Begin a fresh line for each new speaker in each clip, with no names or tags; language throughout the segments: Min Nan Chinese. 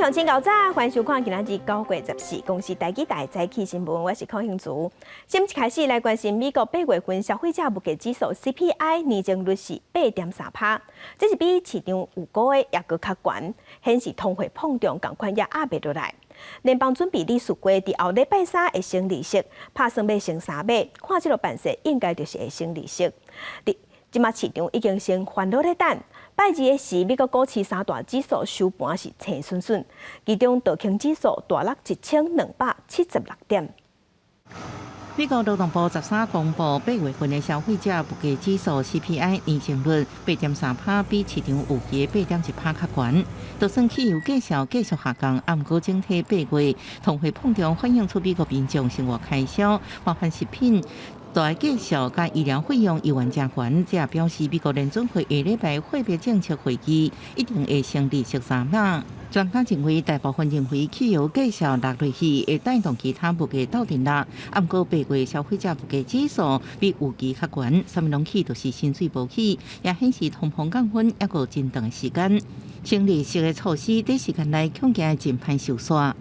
鄉親𠢕早，歡迎收看今仔日9月14公視台語台早起新聞，我是柯興竹。先一開始來關心美國8月份消費者物價指數 CPI 年增率是8.3趴，這是比市場預估的猶閣較懸，顯示通貨膨脹仝款也壓袂落來。聯邦準備理事會佇後禮拜三會升利息，拍算欲升三碼，看這個範勢應該就是會升利息。佇這馬市場已經先煩惱咧等。拜二的時，美國股市三大指數收盤是青順順，其中道瓊指數大落1276點。
美國勞動部13公布8月份的消費者物價指數 CPI 年增率8.3趴，比市場預期8.1趴較懸。就算汽油價數繼續下降，毋過整體八月通貨膨脹反映出美國民眾生活開銷，包含食品、大價數佮醫療費用猶原誠懸，這也表示美國聯準會下禮拜貨幣政策會議一定會升利息三碼。專家認為，大部分認為汽油價數落落去會帶動其他物價鬥陣落。毋過八月消費者物價指數比預期較懸，啥物攏起就是薪水無起，也顯示通膨降溫猶閣有真長的時間。升利息的措施短時間內恐驚真歹收煞。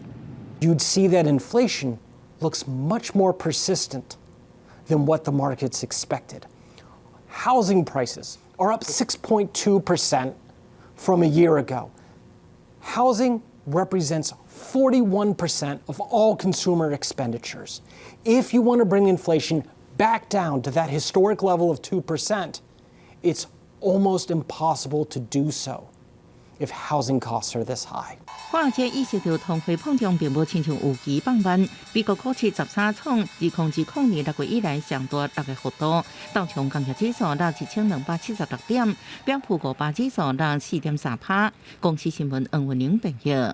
You'd see that inflation looks much more persistent than what the markets expected. Housing prices are up 6.2% from a year ago. Housing represents 41% of all consumer expenditures. If you want to bring inflation back down to that historic level of 2%, it's almost impossible to do so if housing costs are this high.
華爾街意識到通貨膨脹並無親像預期放慢，美國股市13創2020年6月以來上大落的幅度，道瓊工業指數落1276點，標普500指數落4.3趴。公視新聞黃文玲編譯。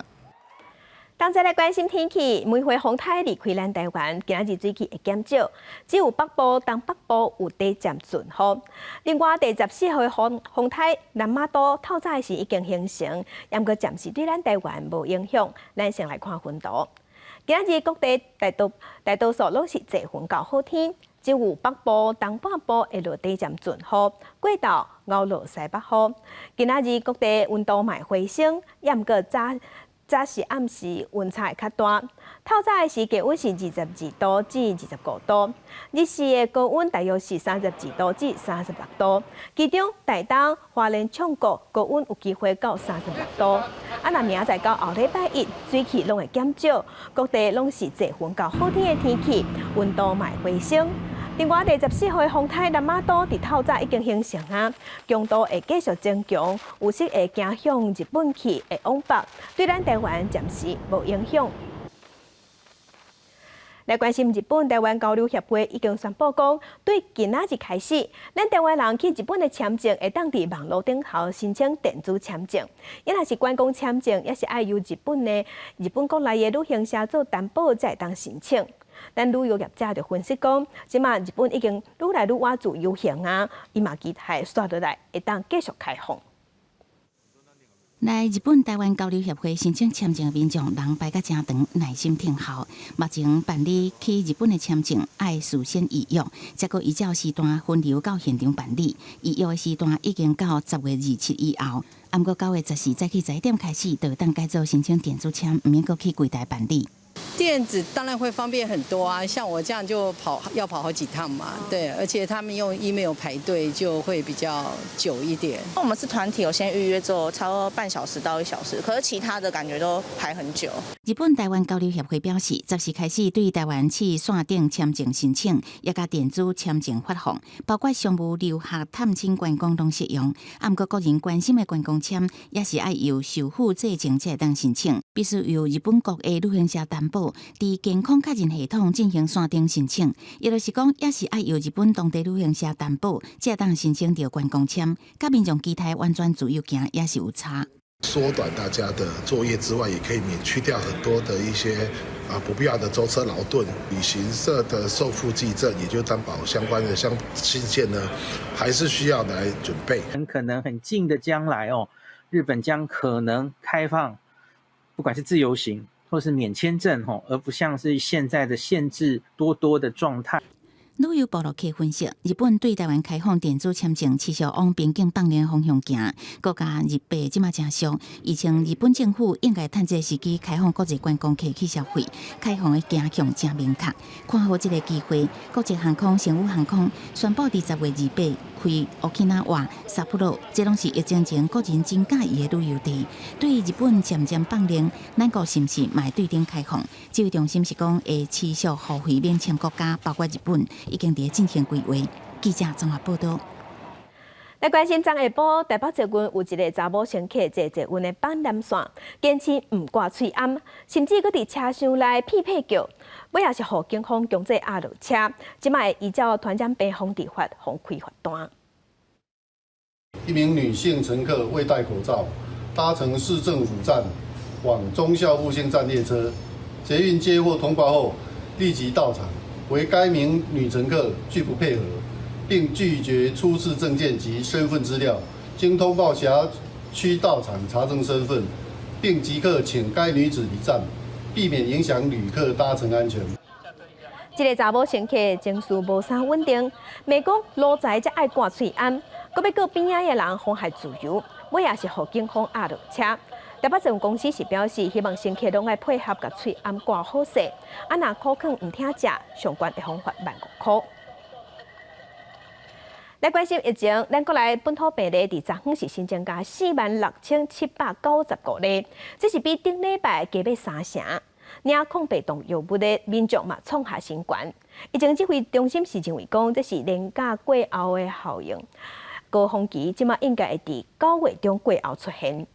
同齊來關心天氣，梅花風颱離開咱台灣，今仔日水汽會減少，只有北部、東北部有短暫陣雨。另外，第十四號風風颱南瑪都透早時已經形成，毋過暫時對咱台灣無影響。咱先來看雲圖。今仔日各地大多數攏是濟雲到好天，只有北部、東半部會落短暫陣雨，過晝𠢕落西北風。今仔日各地溫度嘛會回升，毋過早時暗時溫差會較大。透早的時低溫是22度至25度，日時的高溫大約是32度至36度。其中台東、花蓮、沖國高溫有機會到36度。啊，若明仔載到後禮拜一，水汽攏會減少，各地攏是濟雲到好天的天氣，溫度嘛會回升。另外，第十四號風颱南瑪都佇透早已經形成啊，強度會繼續增強，有時會行向日本去，會往北，對咱台灣暫時無影響。來關心日本台灣交流協會已經宣布講，對今仔日開始，咱台灣人去日本的簽證會當佇網路頂頭申請電子簽證，抑若是觀光簽證，也是愛由日本國內的旅行社做擔保才會當申請。咱旅遊業者就分析講，這馬日本已經愈來愈倚自由行啊，伊嘛期待紲落來會當繼續開放。
來日本台灣交流協會申請簽證的民眾，人排甲誠長，耐心等候。目前辦理去日本的簽證，愛事先預約，才閣依照時段分流到現場辦理。預約的時段已經到10月27以後。毋過9月14早起11點開始，就會當改做申請電子簽，毋免閣去櫃台辦理。
電子當然會方便很多啊，像我這樣就跑要跑好幾趟嘛，對，而且他們用 email 排隊就會比較久一點。
我們是團體，有先預約之後，差不多半小時到1小時，可是其他的感覺都排很久。
日本台灣交流協會表示，14開始對台灣試線頂簽證申請，也佮電子簽證發放，包括商務、留學、探親、觀光攏適用。毋過個人關心的觀光簽，也是愛由受付者證才會當申請，必須由日本國的旅行社擔保，佇健康確認系統進行線頂申請。也就是講，也是愛由日本當地旅行社擔保，才會當申請著觀光簽。佮民眾期待完全自由行也是有差。
縮短大家的作業之外，也可以免去掉很多的一些不必要的舟車勞頓。旅行社的受付濟證，也就擔保相關的相信件呢，還是需要來準備。
很可能很近的將來哦，日本將可能開放，不管是自由行或是免簽證吼，而不像是現在的限制多多的狀態。
旅遊部落客分析，日本對台灣開放電子簽證，持續往邊境放寬方向行。閣加日幣這馬誠俗，而且日本政府應該趁這個時機開放國際觀光客去消費，開放的走向誠明確。看好這個機會，國際航空、星宇航空宣布佇10月28開沖繩、札幌，這攏是疫情前國人真佮意的旅遊地。對日本漸漸放寬，咱國是毋是嘛會對等開放？指揮中心是講會持續互惠免簽國家，包括日本，已經佇進行規劃。記者綜合報道。
來關心昨下晡，台北捷運有一个查某乘客坐捷運的板南線，堅持毋掛喙罨，甚至閣佇車廂內屁屁叫，尾仔是予警方強制押落車。這擺會依照傳染病防治法，予開罰單。
一名女性乘客未戴口罩，搭乘市政府站往忠孝復興站列車，捷運接獲通報後立即到場，惟該名女乘客拒不配合，並拒絕出示證件及身份資料。經通報轄區到場查證身份，並即刻請該女子離站，避免影響旅客搭乘安全。
這个查某乘客情緒無啥穩定，罵講奴才才愛掛喙罨，閣欲告邊仔的人妨害自由，尾仔是予警方押落車。台北捷運公司是表示，希望乘客攏愛配合，共喙罨掛好勢，啊若苦囥毋聽食，上懸會予罰15,000箍。來關心疫情，咱國內本土病例佇昨昏是新增加46,795例，這是比頂禮拜加欲三成。領抗病毒藥物的民眾嘛創下新高。疫情指揮中心是認為講，這是連假過後的效應，高峰期這馬應該會佇9月中過後出現。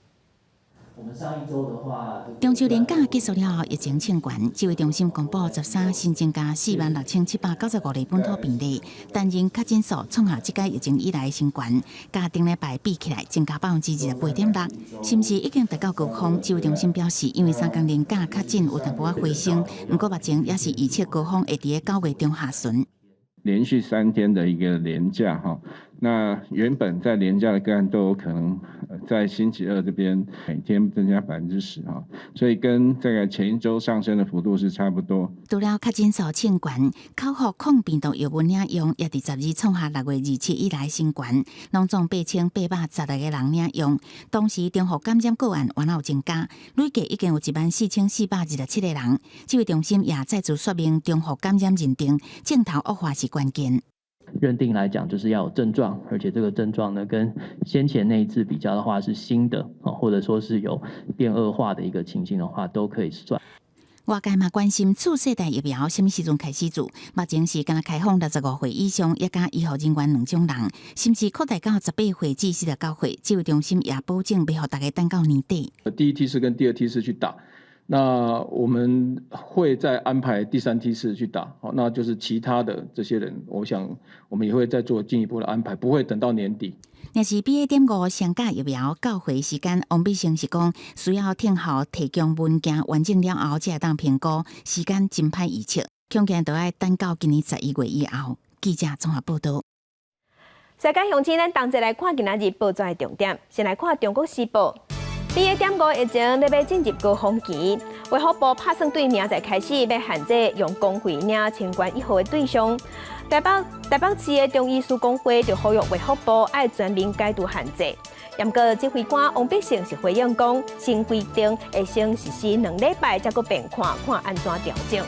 中秋連假結束了後，疫情衝懸，指揮中心公布13新增加46,795例本土病例，單日確診數創下這屆疫情以來新高，佮頂禮拜比起來增加28.6%，是毋是已經達到高峰？指揮中心表示，因為三工連假確診有淡薄仔回升，毋過目前也是預測高峰會佇9月中下旬。
連續3天的一個連假哈，那原本在連假的個案都有可能在星期二這邊每天增加10%哈，所以跟這個前一周上升的幅度是差不多。
除了確診數衝懸，口服抗病毒藥物領用也佇12創下6月27以來新高，攏總8816個人領用。同時，重複感染個案原來有增加，累計已經有14,427個人。指揮中心也再次說明，重複感染認定，症頭惡化是關鍵。
認定來講，就是要有症狀，而且這個症狀呢，跟先前那一次比較的話是新的，或者說是有變惡化的一個情形的話，都可以算。
外界嘛關心次世代疫苗啥物時陣開始做，目前是敢若開放65歲以上，抑佮醫護人員兩種人，是毋是擴大到18歲至49歲？指揮中心也保證欲予大家等到年底。
第一梯次跟第二梯次去打。那我們會再安排第三梯次去打，好，那就是其他的這些人，我想我們也會再做進一步的安排，不會等到年底。
若是 BA.5雙價疫苗交貨時間，王必勝是講需要等候提供文件完整了後，才會當評估，時間真歹預測，恐驚都愛等到今年11月以後。記者綜合報道。
世界鄉親，咱同齊來看今仔日報紙的重點，先來看《中國時報》。BA.5疫情咧欲進入高峰期，衛福部拍算對明仔載開始欲限制用公費領清冠一號的對象。台北市的中醫師公會就呼籲衛福部愛全面解除限制。毋過指揮官王必勝是回應講，新規定會先實施2禮拜，才閣變看看按怎調整。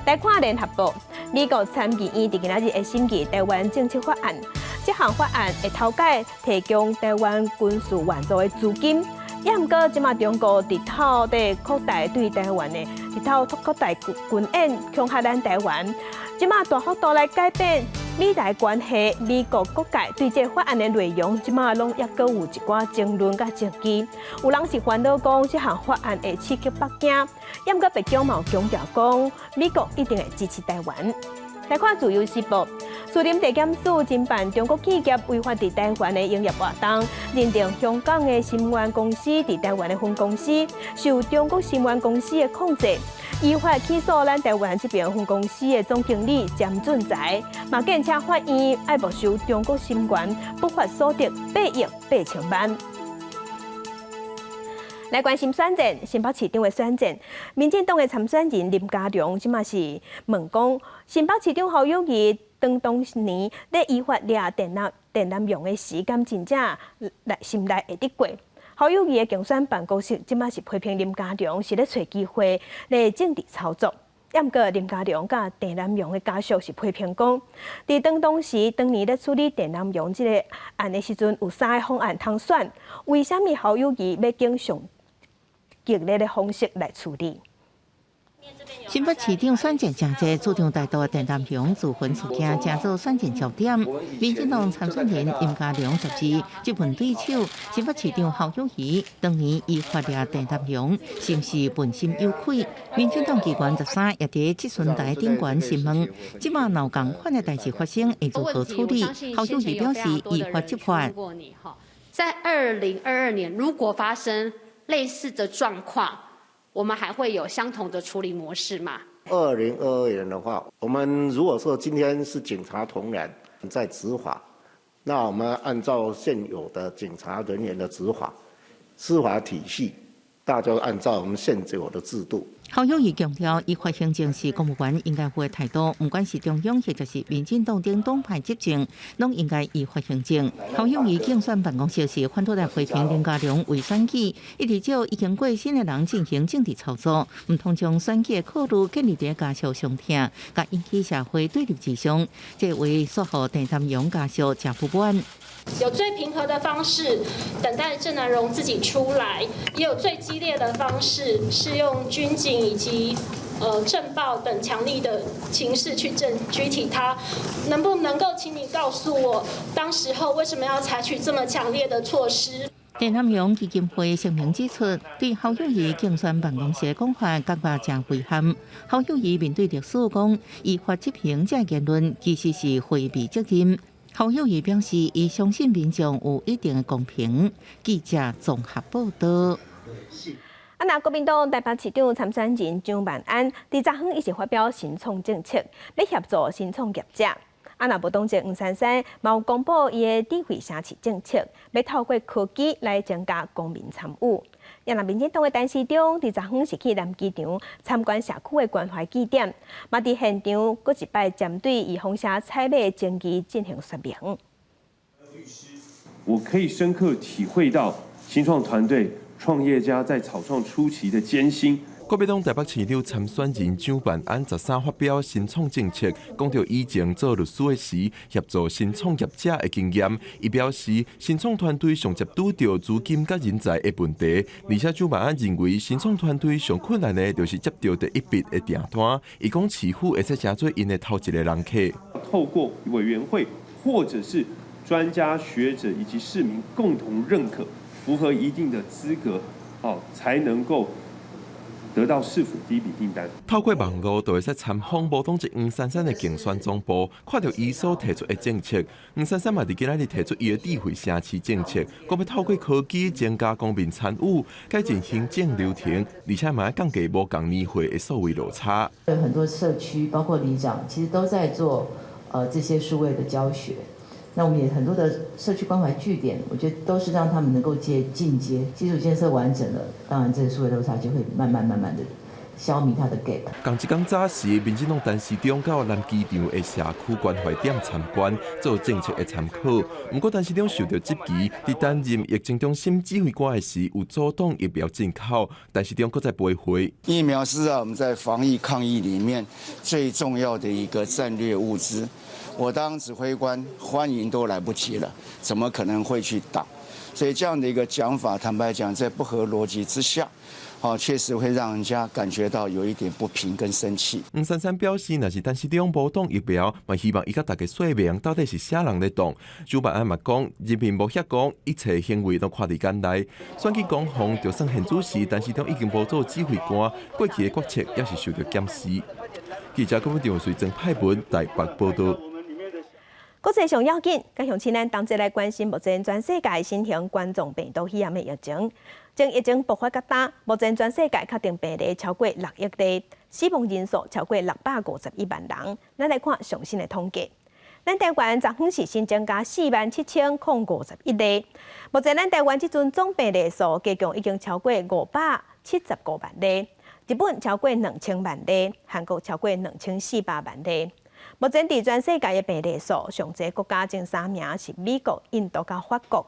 來看聯合報，美國參議院佇今仔日會審議台灣政策法案，這項法案會頭擺提供台灣軍事援助的資金。也毋過，這馬中國日頭佇擴大對台灣的日頭擴大軍演，恐嚇咱台灣。這馬大幅度來改變美台關係，美國各界對這個法案的內容，這馬攏猶閣有一寡爭論佮爭議。有人是煩惱講，這項法案會刺激北京，也毋過白宮嘛有強調講，美國一定會支持台灣。來看自由時報，士林地檢署偵辦中國企業違法佇台灣的營業活動，認定香港的鑫源公司佇台灣的分公司受中國鑫源公司的控制，依法起訴咱台灣這爿分公司的總經理詹俊才，嘛建請法院愛沒收中國鑫源不法所得8億8千萬。來關心選戰，新北市長的選戰，民進黨的參選人林佳龍這馬是問講，新北市長侯友宜當當年咧依法掠鄭南鄭南榕的時，敢真正來心內會得過？侯友宜的競選辦公室這馬是批評林佳龍是咧揣機會咧政治操作。毋過林佳龍佮鄭南榕的家屬是批評講，佇當當時當年咧處理鄭南榕這个案的時陣，有三个方案通選，為啥物侯友宜欲揀上激烈的方式來處理？
新北市長選戰誠濟，主張台獨鄭南榕自焚事件成做選戰焦點。民進黨參選人林佳龍十二質問對手，新北市長侯友宜當年依法掠鄭南榕，是毋是問心有愧？民進黨機關13也佇質詢台頂懸詢問，這馬若有仝款的代誌發生，會如何處理？侯友宜表示依法執法。
在2022年，如果發生類似的狀況，我們還會有相同的處理模式嗎？
2022年的話，我們如果說今天是警察同仁在執法，那我們按照現有的警察人員的執法、司法體系，大家按照我們現有的制度。
侯友宜強調，依法行政是公務員應該有的態度，毋管是中央或者是民進黨等黨派執政，攏應該依法行政。侯友宜競選辦公室是反對來批評林佳龍為選舉，一直藉已經過身的人進行政治操作，毋通將選舉的考慮建立佇家屬傷痛，共引起社會對立之上，這話煞予鄭南榕家屬誠不滿。
有最平和的方式等待鄭南榕自己出來，也有最激烈的方式是用軍警以及鎮暴等強力的情勢去鎮拘提他。能不能夠請你告訴我，當時候為什麼要採取這麼強烈的措施？
鄭南榕基金會聲明指出，對侯友宜競選辦公室的講法感覺誠遺憾。侯友宜面對歷史講，依法執行這言論其實是迴避責任。侯友宜表示，伊相信民眾有一定的公平。記者綜合報道。
啊，那國民黨台北市長參選人蔣萬安，佇昨昏伊是發表新創政策，欲協助新創業者。啊，若無黨籍黃珊珊，嘛有公布伊的智慧城市政策，欲透過科技來增加公民參與。啊，若民進黨的陳時中，佇昨昏是去南機場參觀社區的關懷據點，嘛佇現場閣一擺針對預防射採買的爭議進行說明。
我可以深刻體會到新創團隊創業家在草創初期的艱辛。
國民黨台北市長參選人蔣萬安13發表新創政策，講著以前做律師的時，協助新創業者的經驗。伊表示，新創團隊上捷拄著資金佮人才的問題，而且蔣萬安認為新創團隊上困難的，就是接著第一筆的訂單。伊講市府會使成做𪜶的頭一个人客。
透過委員會或者是專家學者以及市民共同認可，符合一定的資格，哦，才能夠得到市府第一筆訂單。
透過網路就會使參訪無黨籍黃珊珊的競選總部，看著伊所提出的政策。黃珊珊嘛佇今仔日提出伊的智慧城市政策，講欲透過科技增加公民參與，改進行政流程，而且嘛欲降低無仝年歲的數位落差。
有很多社區，包括里長，其實都在做這些數位的教學。那我們也很多的社區關懷據點，我覺得都是讓他們能夠接進階，基礎建設完整了，當然這個數位落差就會慢慢慢慢的消弭它的 gap。
仝一工早時，民進黨陳時中到南機場的社區關懷點參觀，做政策的參考。毋過陳時中受著質疑，佇擔任疫情中心指揮官的時，有阻擋疫苗進口。陳時中閣再回回。
疫苗是啊，我們在防疫抗疫裡面最重要的一個戰略物資。我當指揮官，歡迎都來不及了，怎麼可能會去擋？所以這樣的一個講法，坦白講，在不合邏輯之下，哦，確實會讓人家感覺到有一點不平跟生氣。
黃珊珊表示，若是陳時中無擋疫苗，嘛希望伊共大家說明到底是啥人咧擋。蔣萬安嘛講，人民無遐戇，一切行為攏看佇眼內。選舉攻防就算現主時，陳時中已經無做指揮官，過去的決策也是受著檢視。記者郭文長隨曾派文台北報導。
國際上要緊，佮鄉親咱同齊來關心目前全世界新型冠狀病毒肺炎的疫情。從疫情爆發到今，目前全世界確定病例超過6億例，死亡人數超過651萬人。咱來看上新的統計，咱台灣昨昏是新增加47,051例。目前咱台灣這陣總病例數加總已經超過575萬例，日本超過2000萬例，韓國超過2400萬例。目前佇全世界的病例數，上濟國家前三名是美國、印度佮法國。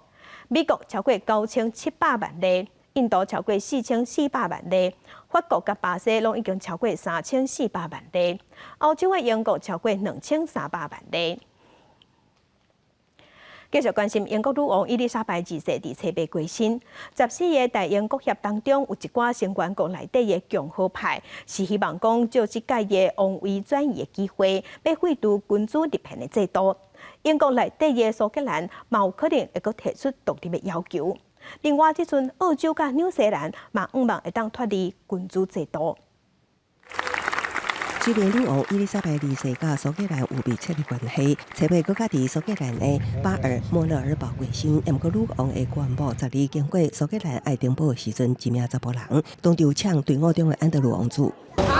美國超過9700萬例，印度超過4400萬例，法國佮巴西攏已經超過3400萬例，歐洲的英國超過2300萬例。繼續關心英國女王伊麗莎白二世佇初八過身，14個大英國協當中有一寡成員國內底的共和派是希望講藉這屆的王位轉移的機會，欲廢除君主立憲的制度。英國內底的蘇格蘭嘛有可能會閣提出獨立的要求。另外，這陣澳洲佮紐西蘭嘛向望會當脫離君主制度。
雖然女王伊麗莎白二世佮蘇格蘭有密切的關係，初八閣較佇蘇格蘭的巴爾莫勒爾堡過身，毋過女王的棺木十二經過蘇格蘭愛丁堡的時陣，一名查埔人當場搶隊伍中的安德魯王子。
Andrew,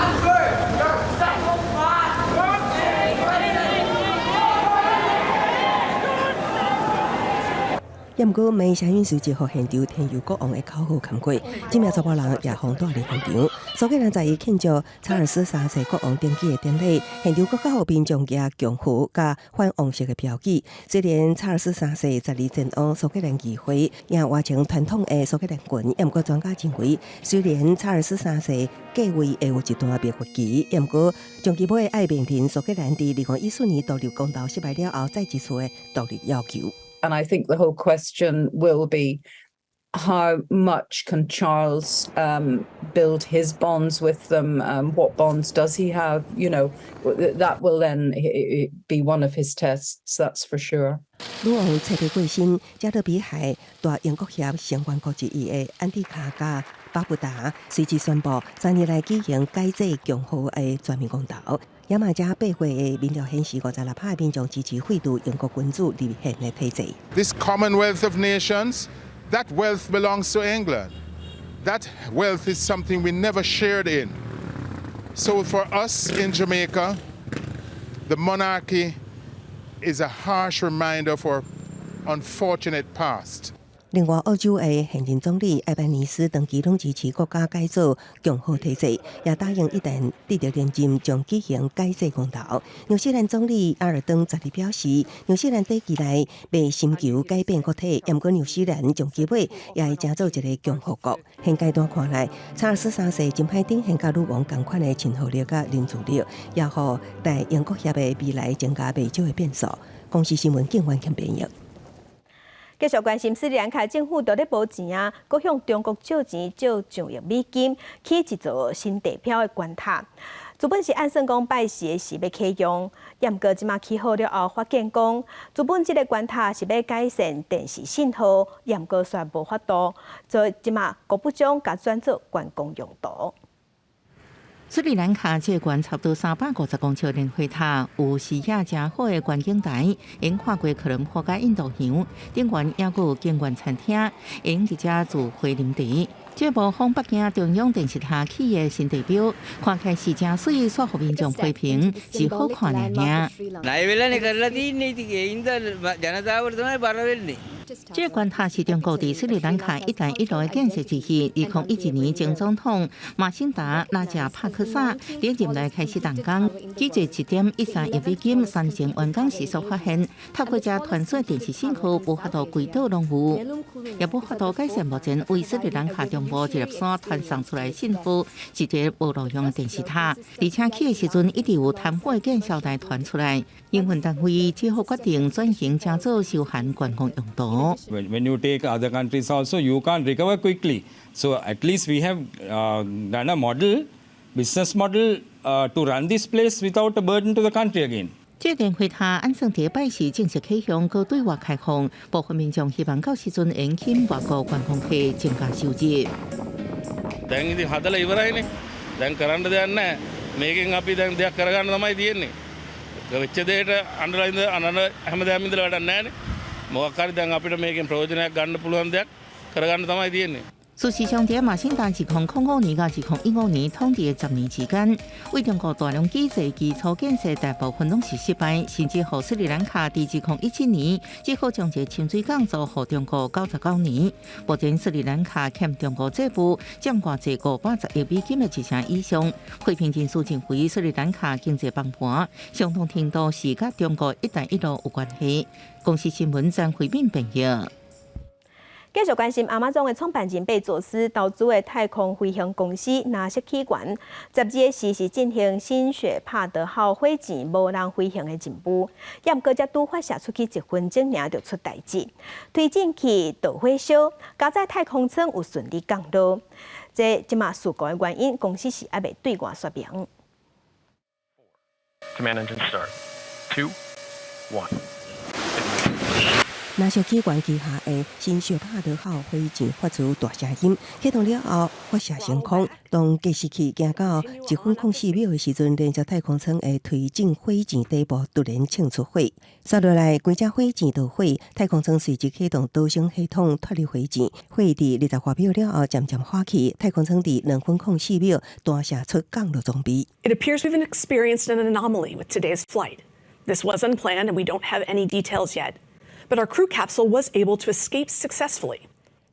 your second one. Andrew.
也毋過，梅祥運隨即予現場添油國王的口號冚過，這名查埔人也予帶入現場。蘇格蘭十一慶祝查爾斯三世國王登基的典禮，現場閣較予民眾舉共和佮反王室的標語。雖然查爾斯三世十二前往蘇格蘭議會，也換成傳統的蘇格蘭裙，也毋過專家認為，雖然查爾斯三世繼位會有一段蜜月期，也毋過長期尾愛面臨蘇格蘭佇2014年獨立公投失敗了後，再一次的獨立要求。
And I think the whole question will be how much can Charles build his bonds with them? What bonds does he have? That will then be one of his tests, that's for sure.
女王冊八過身，加勒比海大英國協成員國之一的安提卡佮巴布達隨即宣布，3年內舉行改制共和的全民公投。也嘛遮八月的民調顯示，56%的民眾支持廢除英國君主立憲的體制。
This Commonwealth of Nations, that wealth belongs to England. That wealth is something we never shared in. So for us in Jamaica, the monarchy is a harsh reminder of our unfortunate past.
另外，澳洲的現任總理艾班尼斯長期攏支持國家改造共和體制，也答應一旦得著連任，將舉行改制公投。紐西蘭總理阿爾登昨日表示，紐西蘭短期內袂尋求改變國體，毋過紐西蘭長期尾也會成做一个共和國。現階段看來，查爾斯三世真歹展現佮女王仝款的親和力佮凝聚力，也予大英國協的未來增加袂少的變數。公視新聞景婉謙編譯。
繼續關心斯里蘭卡政府著咧無錢啊，閣向中國借錢借上億美金，起一座新地標的懸塔。原本是按算講拜四的時欲啟用，也毋過這馬起好了後，發現講原本這个懸塔是欲改善電視信號，也毋過煞無法度，所以這馬國不將共轉做觀光用途。
斯里蘭卡這懸差不多350公尺連火塔，有視野誠好的觀景台，會看過可倫坡佮印度洋，頂懸猶閣有景觀餐廳，會用佇遮做花林池。這模仿北京中央電視塔起的新地標，看起來是誠媠，煞予民眾批評是好看爾爾。
ණය වෙලානේ කරලා තියෙන්නේ ඉතින් ඒ හින්දා ජනතාවට තමයි බර වෙන්නේ.
這個懸塔是中國佇斯里蘭卡“一帶一路”的建設之一。2011年前總統馬欣達拉賈帕克薩佇任內開始動工，舉債1.13億美金，3年前完工時所發現，透過這傳輸電視信號，無法度規島攏有，也無法度改善目前為斯里蘭卡中部一粒山傳送出來的信號，是一个無路用的電視塔。而且起的時陣一直有貪腐的建設來傳出來，營運單位只好決定轉型，成做休閒觀光用途。
When you take other countries also, you can't recover quickly. So at least we have done a model, business model to run this place without a burden to the country again.
這電火塔按算佇拜四正式啟用，閣對外開放，部分民眾希望到時陣會吸引外國觀光客增加收入。
දැන් ඉතින් හදලා ඉවරයිනේ. දැන් කරන්න දෙයක් නැහැ. මේකෙන් අපි දැන් දෙයක් කරගන්න තමයි තියෙන්නේ. වෙච්ච දෙයට අඬලා ඉඳ අඬන හැමදාම ඉඳලා වැඩක් නැහැනේ. මොකක් හරි දැන් අපිට මේකෙන් ප්‍රයෝජනයක් ගන්න පුළුවන් දෙයක් කරගන්න තමයි තියෙන්නේ.
事實上，佇亞馬遜2005年到2015年統治的10年之間，為中國大量經濟基礎建設大部分攏是失敗，甚至予斯里蘭卡佇2017年只好將一個深水港租予中國99年。目前斯里蘭卡欠中國債務佔偌濟510億美金的一成以上。批評人士認為，斯里蘭卡經濟崩盤，相當程度是佮中國一帶一路有關係。公視新聞張惠敏編譯。
繼續關心亞馬遜的創辦人貝佐斯投資的太空飛行公司藍色起源，12個時是進行新雪帕德號火箭無人飛行的任務，也毋過才拄發射出去1分鐘爾就出代誌，推進器導火燒，佳哉太空艙有順利降落。這這馬事故的原因，公司是猶未對外說明。
Command engine start. Two, one.
藍色起源旗下的新雪帕德號火箭發出大聲音，啟動了後發射升空。當計時器行到1分04秒的時陣，連接太空艙的推進火箭底部突然衝出火，紲落來規隻火箭著火，太空艙隨即啟動逃生系統脫離火箭。火佇20外秒了後漸漸緩去，太空艙佇2分04秒彈射出降落裝備。
It appears we've experienced an anomaly with today's flight. This was unplanned, and we don't have any details yet. But our crew capsule was able to escape successfully.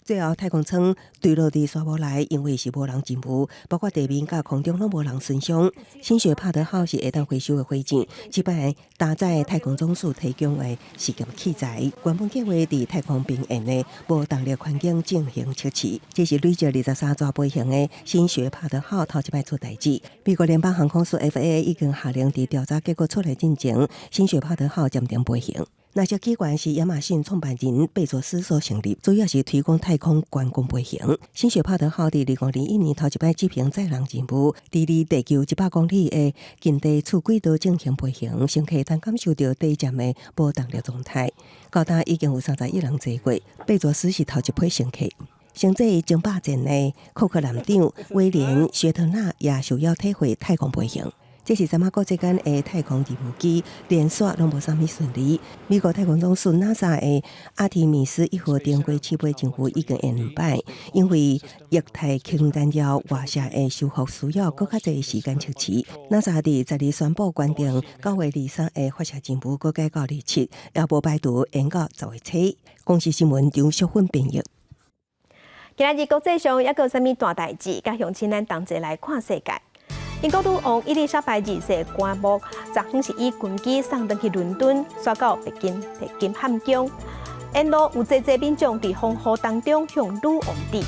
最後，太空艙墜落佇沙漠內，因為是無人任務，包括地面佮空中攏無人損傷。新雪帕德號是會當回收的火箭，這擺搭載太空總署提供的實驗器材，原本計劃佇太空邊緣的無動力環境進行測試。這是累積23逝飛行的新雪帕德號頭一擺出代誌。美國聯邦航空署 FAA 已經下令佇調查結果出來進前，新雪帕德號暫停飛行。藍色起源是亞馬遜創辦人貝佐斯所成立，主要是推廣太空觀光飛行。新雪帕德號佇2021年頭一擺執行載人任務，佇離地球100公里的近地次軌道進行飛行，乘客通感受著短暫的無動力狀態。到今已經有31人坐過，貝佐斯是頭一批乘客。星際爭霸戰的庫克艦長威廉薛特納也受邀體會太空飛行。這是三仔國際間的太空任務機連續攏無啥物順利。美國太空總署 NASA 的阿提米斯1號常規試飛任務已經延兩擺，因為液態氫燃料外泄的修復需要閣較濟時間測試。NASA 佇12宣布決定9月23的發射任務閣改到27，也無排除延到10月初。公視新聞張淑芬編譯。
今仔日國際上猶閣有啥物大代誌？佮鄉親咱同齊來看世界。英國女王伊麗莎白二世棺木，昨昏是以軍機送轉去倫敦，徙到白金漢宮。沿路有濟濟民眾佇風雨當中向女王致意。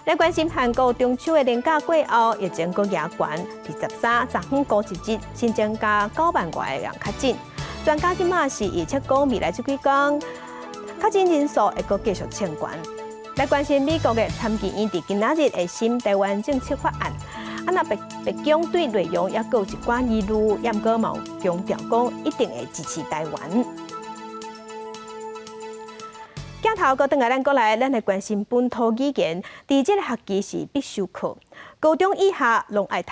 來關心韓國中秋的連假過後，疫情閣加懸，23昨昏孤一日新增加9萬外個人確診。專家這馬是預測講未來這幾工確診人數會閣繼續衝懸。來關心美國的參議院佇今仔日會審台灣政策法案。啊，若白宮對內容猶閣有一寡疑慮，也毋過嘛有強調講一定會支持台灣。鏡頭閣轉來咱國內，咱來關心本土語言，佇這個學期是必修課，高中以下攏愛讀。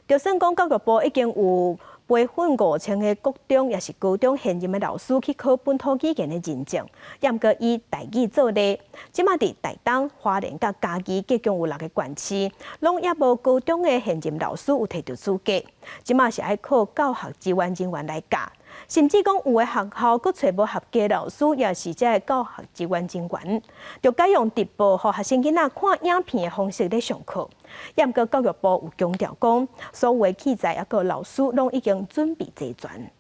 就算講教育部已經有培訓5000個國中抑是高中現任的老師去考本土語言的認證，也毋過以台語做例，這馬佇台東、花蓮佮嘉義，總共有六個縣市，攏猶無高中的現任老師有提著資格，這馬是愛靠教學支援人員來教，甚至講有的學校閣揣無合格老師，抑是這个教學支援人員，就改用直播，予學生囡仔看影片的方式咧上課。也毋過教育部有強調講，所有的器材抑閣老師攏已經準備齊全。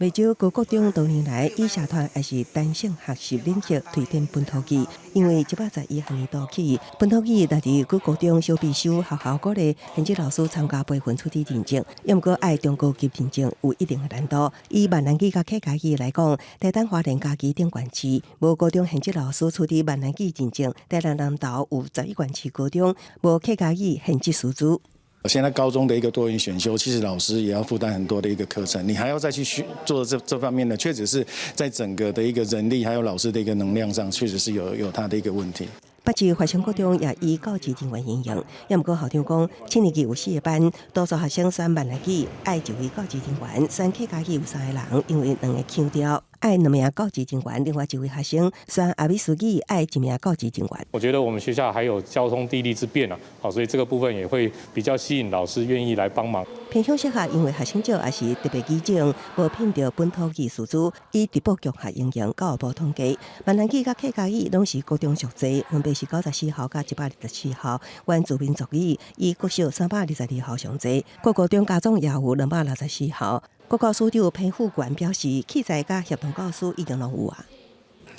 袂少高國中多年來以社團抑是彈性學習領域推展本土語，因為111學年度起，本土語列入國高中小必修，學校鼓勵現職老師參加培訓取得認證，猶毋過愛中高級認證有一定的難度。以閩南語佮客家語來講，台東花蓮嘉義等縣市無高中現職老師取得閩南語認證，台南南投有11縣市高中無客家語現職師資。
現在高中的一個多元選修，其實老師也要負擔很多的一個課程，你還要再去做這方面的，確實是在整個的一個人力還有老師的一個能量上，確實是有它的一個問題。
北市華興國中也以教職人員應用，猶毋過校長講，七年級有四個班，多數學生選閩南語，愛一位教職人員，選客家語有三個人，因為兩個腔調。愛兩名教職人員，另外一位學生選阿美斯語愛一名教職人員。
我覺得我們學校還有交通地利之便啊，好，所以這個部分也會比較吸引老師願意來幫忙。
偏鄉小學因為學生少，也是特別語種，無聘著本土語師資，以直播教學應用。教育部統計，閩南語佮客家語攏是高中上濟，分別是94校佮124校。原住民族語以國小322校上濟，國高中加總也有264校。國教署長彭富權表示，器材佮協同教師已經攏有啊。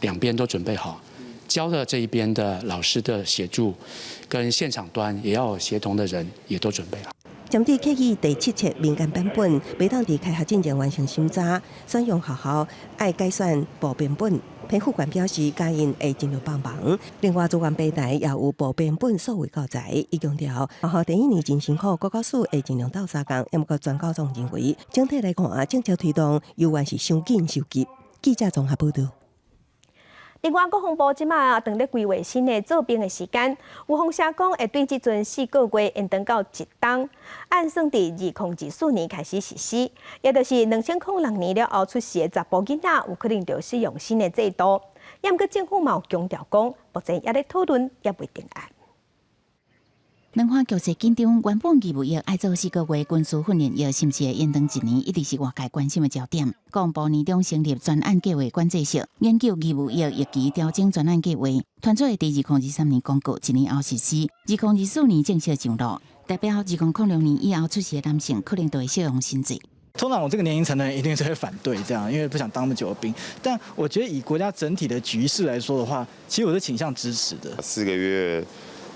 兩邊都準備好，教的這一邊的老師的協助，跟現場端也要有協同的人也都準備好。
針對客語第七冊民間版本，袂當佇開學進前完成審查，選用學校愛改選部編本。彭副官表示，嘉義會盡量幫忙。另外，資源平台也有部編本數位教材，伊強調學校第一年真辛苦，國教署會盡量鬥相共。毋過專教總認為，整體來看，政策推動猶原是傷緊傷急。記者綜合報導。
另外，國防部這馬正咧規劃新的做兵的時間，有風聲講會對這陣4個月延長到一冬，按算佇2024年開始實施，也就是2006年了後出世的查埔囡仔有可能就使用新的制度。毋過政府嘛有強調講，目前猶咧討論，猶未定案。
兩岸局勢緊張，原本義務役愛做四個月軍事訓練役，是毋是會延長一年，一直是外界關心的焦點。國防部年中成立專案計劃管制室，研究義務役役期調整專案計劃，團隊會佇2023年公告，一年後實施，2024年正式上路。代表2006年以後出世的男性，可能就會適用新制。
通常我這個年齡層的人一定是會反對這樣，因為不想當那麼久的兵。但我覺得以國家整體的局勢來說的話，其實我是傾向支持的。
4個月。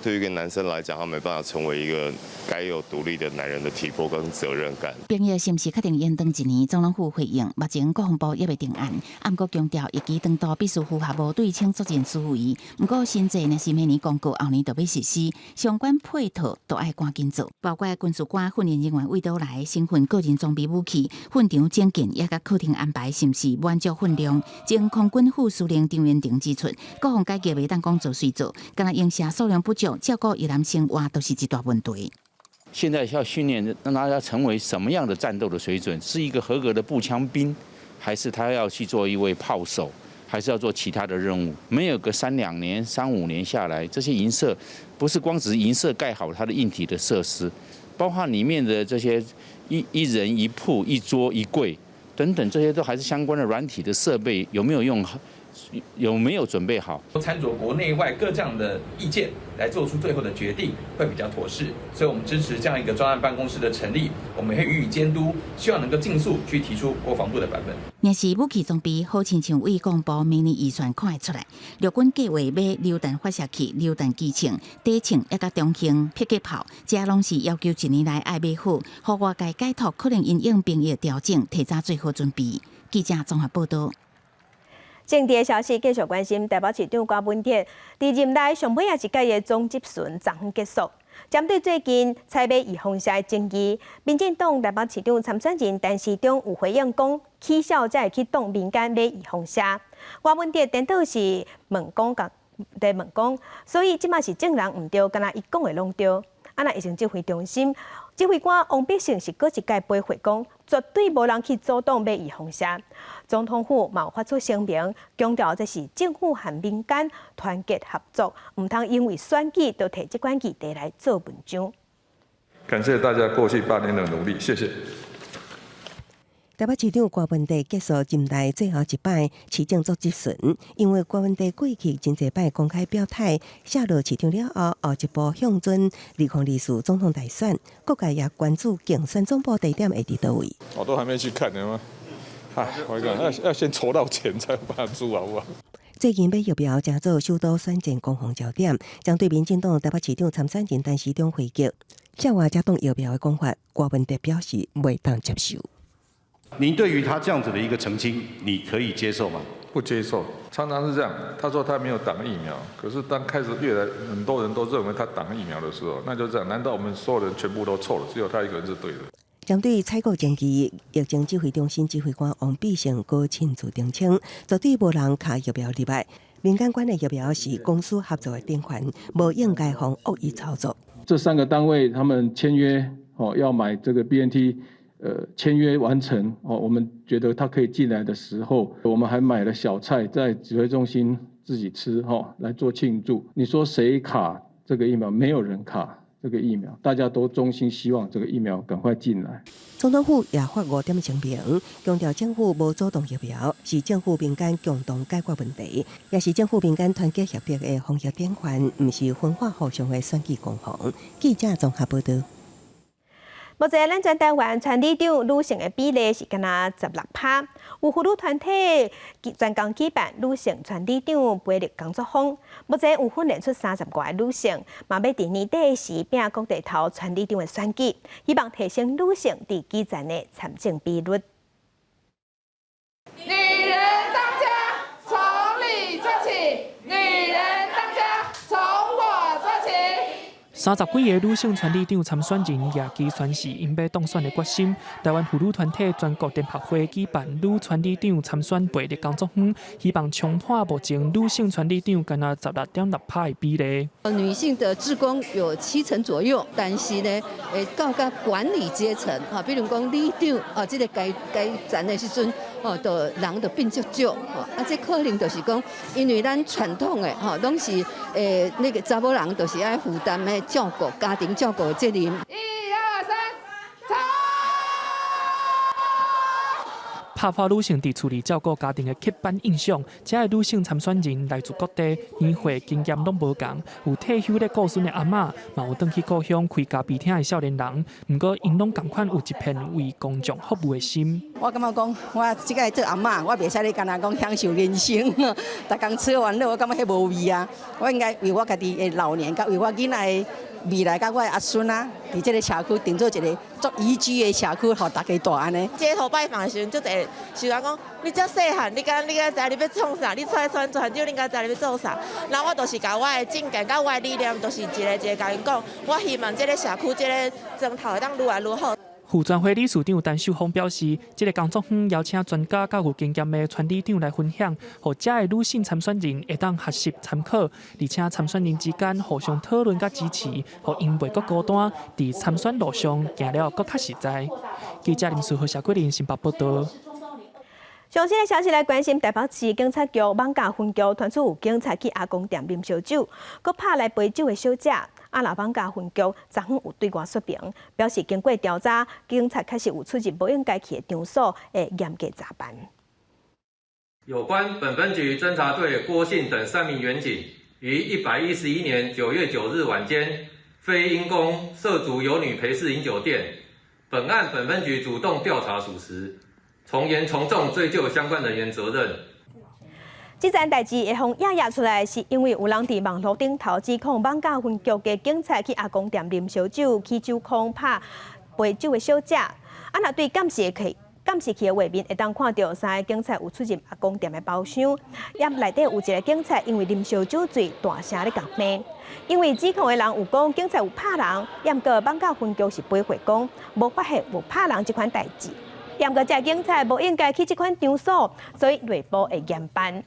對於一個男生來講，他沒辦法成為一個該有獨立的男人的體魄跟責任感。
兵役是毋是確定延長一年？總統府回應，目前國防部猶未定案。毋過強調，役期長度必須符合無對稱作戰思維。毋過新制若是明年公告，後年就欲實施，相關配套都愛趕緊做，包括軍事官訓練人員佗來，身份個人裝備武器、訓場整建，抑佮課程安排是毋是滿足分量？前空軍副司令張元廷指出，國防改革袂當講做隨做，敢若營舍數量不足，照顧役男生活都是一大問題。
現在要訓練，讓他要成為什麼樣的戰鬥的水準？是一個合格的步槍兵，還是他要去做一位炮手，還是要做其他的任務？沒有個三兩年、三五年下來，這些營舍不是光只是營舍蓋好它的硬體的設施，包括裡面的這些一人一鋪、一桌一櫃等等，這些都還是相關的軟體的設備有沒有用好？有沒有準備好？
參酌國內外各這樣的意見來做出最後的決定，會比較妥適。所以，我們支持這樣一個專案辦公室的成立，我們會予以監督，希望能夠盡速去提出國防部的版本。
若是武器裝備好親像為國防部明年預算看會出來，陸軍計劃買榴彈發射器、榴彈機槍、底槍，抑佮中型迫擊炮，這攏是要求一年內愛買好，予外界解讀可能因應兵役調整，提早做好準備。記者綜合報導。
政治的消息繼續關心，台北市長柯文哲佇任內上尾仔一屆的總質詢昨昏結束。針對最近採買預防射的爭議，民進黨台北市長參選人陳時中有回應講，起痟才會去擋民間買預防射。柯文哲顛倒是問講，共佇問講，所以這馬是眾人毋對，敢若伊講的攏對。啊，若疫情指揮中心指揮官王必勝是閣一擺回覆講，絕對無人去阻擋買預防射。總統府嘛有發出聲明，強調這是政府和民間團結合作，毋通因為選舉就提這款議題來做文章。
感謝大家過去8年的努力，謝謝。
台北市長柯文哲結束任內最後一擺市政總質詢，因為柯文哲過去真濟擺公開表態，卸落市長了後，後一步向準2024總統大選，各界也關注競選總部地點會佇佗位。
我都還沒去看呢嗎？唉，我講要先籌到錢才有辦法租，好不好？
最近買疫苗成做首都選戰攻防焦點，針對民進黨台北市長參選人陳時中回擊，涉外遮擋疫苗的講法，柯文哲表示袂當接受。
您對於他這樣子的一個澄清，你可以接受嗎？
不接受，常常是這樣。他說他沒有擋疫苗，可是當開始越來很多人都認為他擋疫苗的時候，那就這樣。難道我們所有人全部都錯了，只有他一個人是對的？
針對採購爭議，疫情指揮中心指揮官王必勝閣親自澄清，絕對無人卡疫苗入來。民間管的疫苗是公私合作的典範，無應該予惡意操作。
這三個單位他們簽約哦，要買這個 BNT。
簽約完成哦，我們覺得他可以進來的時候，我們還買了小菜在指揮中心自己吃哈，來做慶祝。你說誰卡這個疫苗？沒有人卡這個疫苗，大家都衷心希望這個疫苗趕快進來。
總統府也發五點聲明，強調政府無阻擋疫苗，是政府民間共同解決問題，也是政府民間團結協力的防疫典範，毋是分化互相的選舉攻防。記者綜合報道。
目前咱全台灣村里長女性的比例是干焦16%，有婦女團體專工舉辦女性村里長培育工作坊，目前有訓練出30外个女性，嘛欲佇年底時拚各地頭村里長的選舉，希望提升女性佇基層的參政比率。
女人當家，從你做起；女人當家，從我做起。
30幾个女性村里長參選人舉旗宣示𪜶欲當選的決心。台灣婦女團體全國聯合會舉辦女村里長參選培育工作坊，希望衝破目前女性村里長干焦16.6%的比例。
女性的志工有7成左右，但是呢，到佮管理階層，哈，比如講里長啊，這个階階層的時陣，哦，就人就變足少，啊，這可能就是講，因為咱傳統的，吼，攏是那个查某人就是愛負擔的照顧家庭照顧的責任。
一二三，衝！
拍破女性佇厝裡照顧家庭的刻板印象，遮个女性參選人來自各地，年歲經驗攏無仝，有退休咧顧孫的阿嬤，嘛有轉去故鄉開咖啡廳的少年人。毋過，𪜶攏仝款有一片為公眾服務的心。
我感覺講，我這个做阿嬤，我袂使咧干焦講享受人生，逐工吃喝玩樂，我感覺彼無味啊。我應該為我家己的老年，佮為我囡仔的未來，佮我的阿孫啊，佇這个社區定做一个足宜居的社區，予大家住按呢。
街頭拜訪的時陣，足濟想講，你遮細漢，你敢知你欲創啥？你出來選村長，你敢知你欲做啥？然後我就是共我的政見、佮我的理念，就是一个一个共𪜶講。我希望這个社區、這个莊頭會當愈來愈好。
婦專會理事長陳秀芳表示，這个工作坊邀請專家佮有經驗的村里長來分享，予遮个女性參選人會當學習參考，而且參選人之間互相討論佮支持，予𪜶袂閣孤單，佇參選路上行了閣較實在。記者林書豪、謝桂林新北報道。
上新的消息來關心，台北市警察局艋舺分局傳出有警察去阿公店啉燒酒，閣拍來陪酒的小姐。啊，若艋舺分局昨昏有對外說明，表示經過調查，警察確實有出入無應該去的場所，會嚴格查辦。
有關本分局偵查隊郭姓等3名員警於111年9月9日晚間，非因公涉足有女陪侍飲酒店，本案本分局主動調查屬實，從嚴從重追究相關人員責任。
這件代誌會予掖掖出來，是因為有人佇網路頂頭指控艋舺分局的警察去阿公店啉燒酒，去酒空拍陪酒的小姐。啊，若對監視器的畫面，會當看著三个警察有出入阿公店的包廂，也內底有一个警察因為啉燒酒醉，大聲咧共罵。因為指控的人有講警察有拍人，也毋過艋舺分局是回覆講無發現有拍人這款代誌。也毋過這警察無應該去這款場所，所以內部會嚴辦。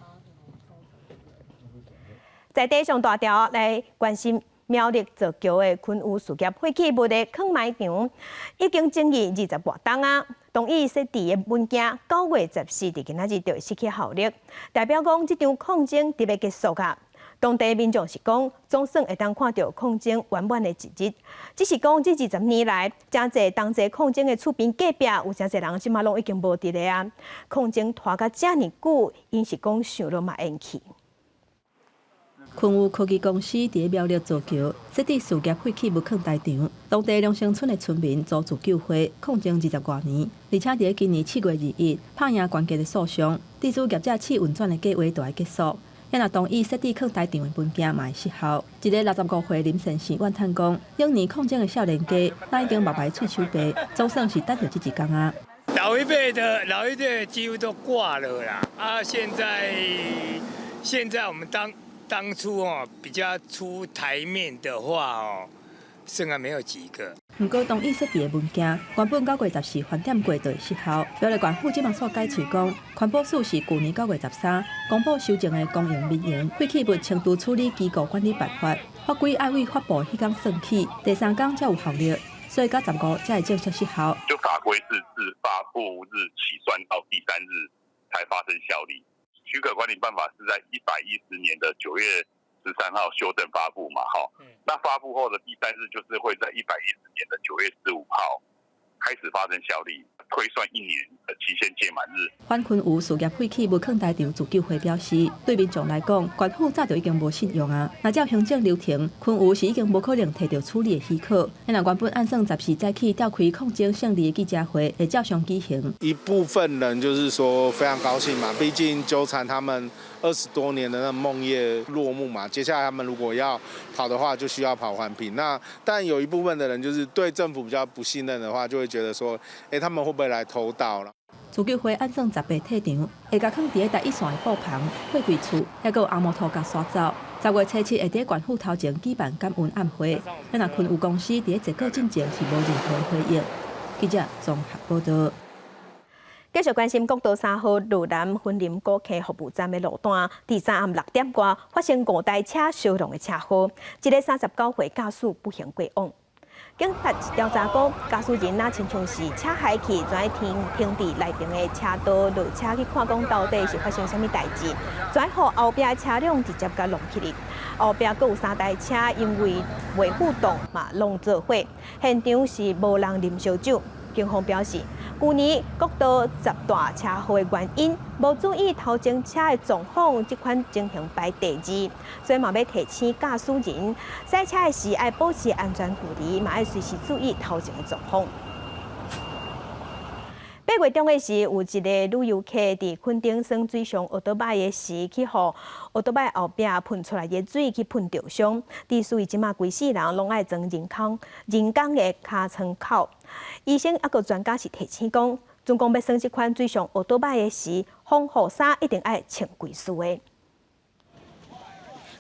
在地上大條來關心苗栗造橋的昆宇事業廢棄物的囥埋場，已經爭議20外冬啊。同意設置的文件9月14佇今仔日就會失去效力，代表講這場抗爭得欲結束啊。當地民眾是講，總算會當看著抗爭圓滿的一日。只是講這20年來，誠濟同齊抗爭的厝邊隔壁有誠濟人，這馬攏已經無佇咧啊。抗爭拖甲遮爾久，𪜶是講想攏嘛咽氣。
昆宇科技公司佇苗栗造橋設置事業廢棄物囥埋場，當地龍生村的村民組自救會抗爭20外年，而且佇今年7月21拍贏懸架的訴訟，地主業者試運轉的計畫就愛結束。若同意設置囥埋場的文件嘛會失效。一个65歲林先生怨嘆講：兩年抗爭的少年家，咱已經目白喙手白，總算是等著這一工啊。
老一輩幾乎都掛了啦，啊，現在我們當初哦比較出台面的話哦，剩下沒有幾個。
毋過同意設置的文件，原本9月14盤點過就會失效。苗栗縣府這馬煞改喙講，環保署是舊年9月13公布修正的公營民營廢棄物清除處理機構管理辦法，法規愛對發布彼工算起，第三工才有效力。所以到15才會正式失效。
就法規是自發布日起算到第三日才發生效力。許可管理辦法是在110年的9月13號修正發布嘛，哈，那發布後的第三日就是會在110年的9月15號開始發生效力，推算一年的期限屆滿日。
反昆有事業廢棄物囥台場自救會表示，對民眾來講，縣府早就已經無信用啊。若照行政流程，昆有是已經無可能提著處理的許可。若原本按算十四早起召開抗爭勝利的記者會，會照常舉行。
一部分人就是說非常高興嘛，畢竟糾纏他們20多年的那夢魘落幕嘛。接下來他們如果要跑的話，就需要跑環評。那但有一部分的人就是對政府比較不信任的話，就會覺得說，欸，他們會不會來偷盜了？
自救會按算18退場，會共囥佇咧台一線的布棚、貨櫃處，抑閣有紅毛兔共沙走。10月初7會佇縣府頭前舉辦感恩晚會。若昆有公司佇咧結果進前是無任何回應。記者綜合報導。
繼續關心國道3號路南雲林古坑服務站的路段，佇昨暗6點外發生五台車相撞的車禍，一个39歲駕駛不幸過往。警察調查講，駕駛人若親像是車開去，跩停停佇內爿的車道落車去看，講到底是發生啥物代誌，跩予後壁車輛直接共挵起去。後壁閣有三台車因為袂赴動嘛，攏做伙，現場是無人啉燒酒。警方表示，舊年國道十大車禍的原因，無注意頭前車的狀況，這款情形排第二，所以嘛欲提醒駕駛人，駛車的時愛保持安全距離，嘛愛隨時注意頭前的狀況。8月中的時，有一个旅遊客佇墾丁耍水上歐多擺的時，去予歐多擺後壁噴出來的水去噴著傷。佇所以這馬規世人攏愛裝人工的尻川口。醫生抑閣專家是提醒講，準講欲耍這款水上歐多擺的時，防護衫一定愛穿規束的。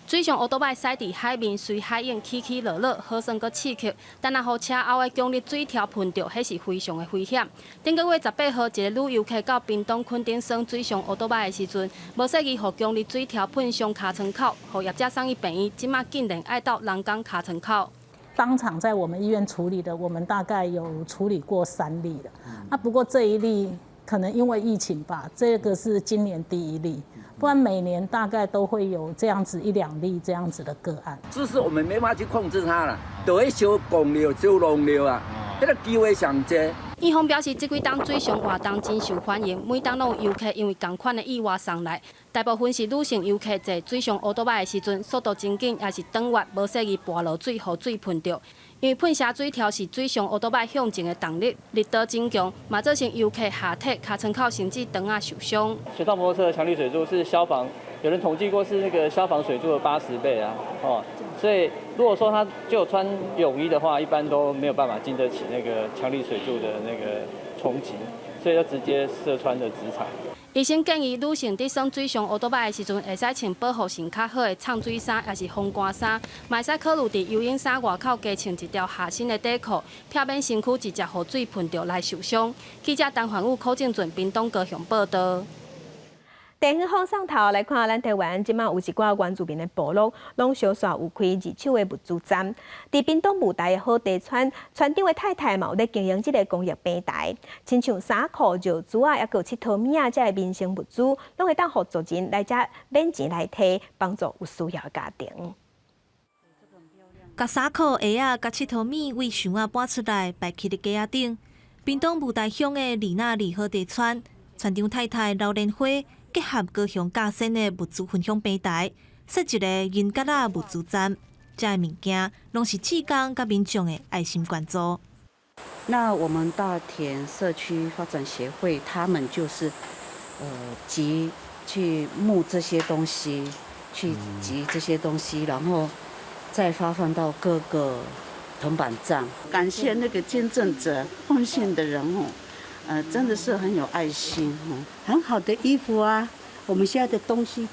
水上歐多擺駛佇海面，隨海湧起起落落，好耍閣刺激。但若予車後的強力水柱噴著，彼是非常的危險。頂個月18號，一个旅遊客到屏東墾丁耍水上歐多擺的時陣，無細意予強力水柱噴傷尻川口，予業者送去病院，這馬竟然愛鬥人工尻川口。
當場在我們醫院處理的，我們大概有處理過三例了。啊，不過這一例可能因為疫情吧，這個是今年第一例。不然每年大概都會有這樣子一兩例這樣子的個案。
只是我們沒法去控制它啦，就會燒拱了、燒弄了啊，彼個機會上濟。
院方表示，這幾冬水上活動真受歡迎，每冬攏有遊客因為仝款的意外送來。大部分是女性遊客坐水上歐多擺的時陣，速度真緊，抑是轉彎無細意跋落水，予水噴著。因為噴射水柱是水上歐多擺向前的動力，力道真強，嘛造成遊客下體、尻川口甚至腸仔受傷。
水上摩托車的強力水柱是消防，有人統計過是那個消防水柱的80倍啊，哦，所以如果說他就穿泳衣的話，一般都沒有辦法經得起那個強力水柱的那個衝擊，所以就直接射穿了職場。
醫生建議女性佇耍水上歐多擺的時陣，會使穿保護性較好的藏水衫，抑是風乾衫，嘛會使考慮佇游泳衫外口加穿一條下身的底褲，避免身軀直接予水噴著來受傷。記者陳環武、柯正俊、屏東高雄報導。
地方放送頭來看，咱台灣這馬有一寡原住民的部落，攏相紲有開二手的物資站。佇屏東霧台的好地村，村長的太太嘛有咧經營這个公益平台，親像衫褲、尿苴仔，抑閣有𨑨迌物仔，這个民生物資，攏會當予族人來遮免錢來提，幫助有需要的家庭。
共衫褲、鞋仔、佮𨑨迌物對箱仔搬出來，擺起佇架仔頂。屏東霧台鄉的里那里好地村，村長太太劉蓮花。結合高雄甲新的物資分享平台，設一个銀角仔物資站，這个物件攏是志工佮民眾的愛心捐助。
那我們大田社區發展協會，他們就是，集去募這些東西，去集這些東西，然後再發放到各個銅板站。感謝那個捐贈者奉獻的人哦。真的是很有愛心，
很好的衣服啊，我們現在的東西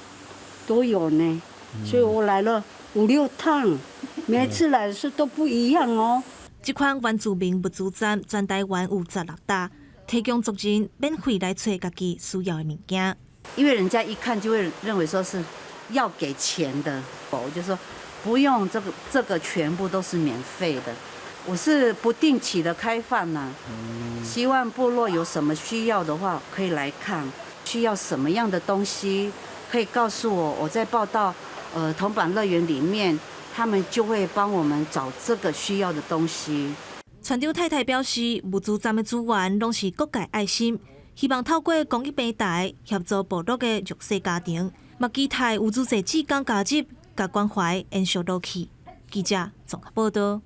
都有呢，所以我來了五六趟，每次來的時候都不一樣哦。
這款原住民物資站全台灣有16搭，提供族人免費來揣家己需要的物件。
因為人家一看就會認為說是要給錢的，我就說不用，這個全部都是免費的。我是不定期的開放呢，希望部落有什麼需要的話可以來看，需要什麼樣的東西可以告訴我，我在報到銅板樂園裡面，他們就會幫我們找這個需要的東西。
船長太太表示，物資站的資源攏是各界愛心，希望透過公益平台協助部落的弱勢家庭，嘛期待有足濟志工加入，共關懷延續落去。記者綜合報道。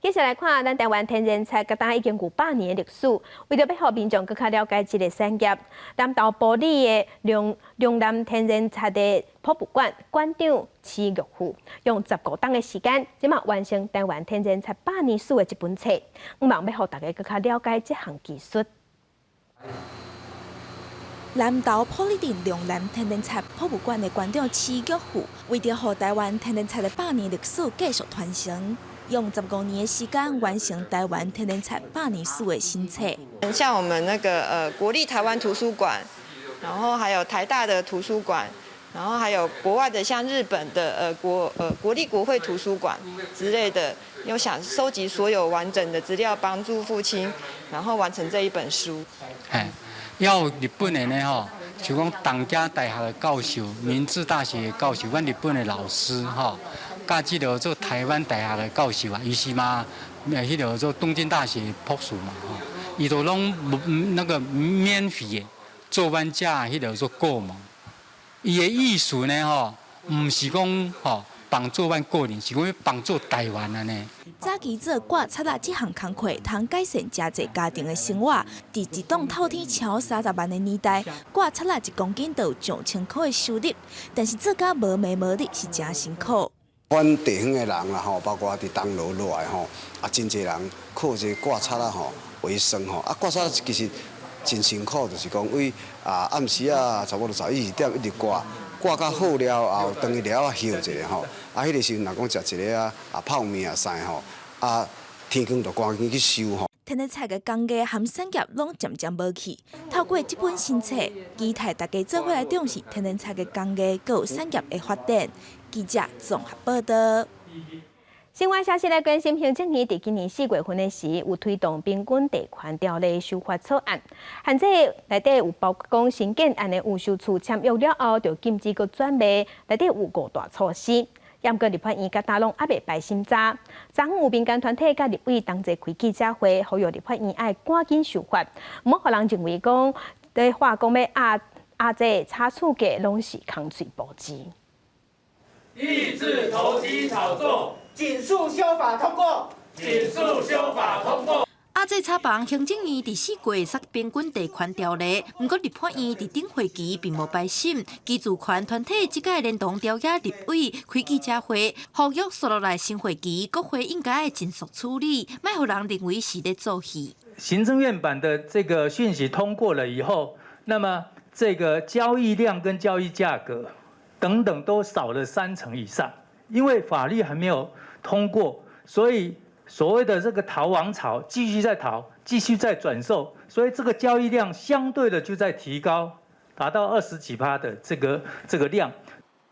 接下來看，咱台灣天然漆，佮今已經有100年的歷史。為著欲予民眾閣較了解這个產業，南投埔里的龍龍南天然漆的博物館館長徐玉富，用15冬的時間，這馬完成台灣天然漆百年史的這本冊，向望欲予大家閣較了解這項技術。
南投埔里鎮龍南天然漆博物館的館長徐玉富，為著予台灣天然漆的百年歷史繼續傳承，用15年的時間完成台灣天然漆百年史的新冊。
像我們那個國立台灣圖書館，然後還有台大的圖書館，然後還有國外的像日本的國立國會圖書館之類的，有想收集所有完整的資料，幫助父親，然後完成這一本書。
嘿，要日本的呢吼，就講東京大學的教授、明治大學的教授，阮日本的老師吼。佮這个做台灣大學的教授啊，伊是嘛，彼个做東京大學博士嘛，吼，伊都攏那個免費的做阮遮彼个做顧問。伊的意思呢，吼，毋是講吼幫助阮個人，是講欲幫助台灣按呢。
早期做掛漆仔這項工課，通改善誠濟家庭的生活。佇一檔透天超30萬的年代，掛漆仔1公斤就有上千箍的收入，但是做甲無暝無日是誠辛苦。
阮地方的人啦吼，包括佇東螺落來吼，啊，真濟人靠這掛漆仔吼為生吼。啊，掛漆仔其實真辛苦，就是講為啊暗時啊，差不多11、12點一直掛，掛較好了後，轉去寮仔歇一下吼。啊，彼个時陣若講食一个啊泡麵啊啥吼，啊天光就趕緊去收吼。
天然漆的工藝和產業攏漸漸無去。透過這本新冊，期待大家做伙來重視天然漆的工藝，閣有產業的發展。記者綜合報道。
新聞消息來關心，行政院佇今年4月份的時，有推動平均地權條例修法草案，限制內底有包括講新建案的預售厝簽約了後，就禁止閣轉賣，內底有五大措施。毋過立法院佮今攏猶未排審查，昨昏有民間團體佮立委同齊開記者會，呼籲立法院愛趕緊修法，毋好予人認為講咧話講欲壓壓制炒厝價，攏是空喙無舌。
抑制投機炒作，
緊速修法通過，
緊速修法通過。
壓制炒房，行政院佇4月殺平均地權條例，毋過立法院佇頂會期並無排審。居住權團體這擺連同朝野立委開記者會，呼籲紲落來新會期國會應該愛盡速處理，莫予人認為是咧做戲。
行政院版的這個訊息通過了以後，那麼這個交易量跟交易價格等等都少了3成以上，因為法律還沒有通過，所以所謂的這個逃亡潮繼續在逃，繼續在轉售，所以這個交易量相對的就在提高，達到20幾趴的這個量。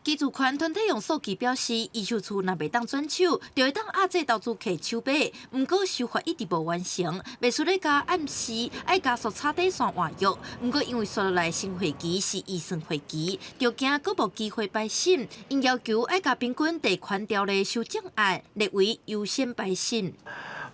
居住權團體用數據表示，預售厝若袂當轉手，就會當壓制投資客手買。毋過修法一直無完成，袂輸咧共暗示愛加速炒底線換約。毋過因為紲落來新會期是預算會期，就驚閣無機會排審，𪜶要求愛共平均地權條例修正案列為優先排審。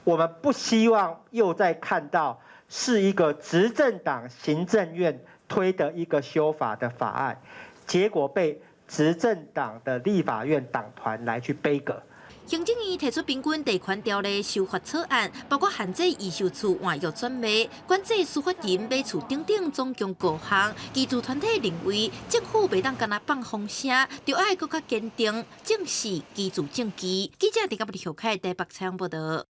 我們不希望又再看到是一個執政黨行政院推的一個修法的法案，結果被執政黨的立法院黨團來去杯葛。
行政院提出平均地權條例修法草案，包括限制預售厝換約轉賣、管制司法人買厝等等，總共五項。居住團體認為，政府袂當干焦放風聲，著愛閣較堅定正視居住正義。記者佇甲小凱台北採訪報道。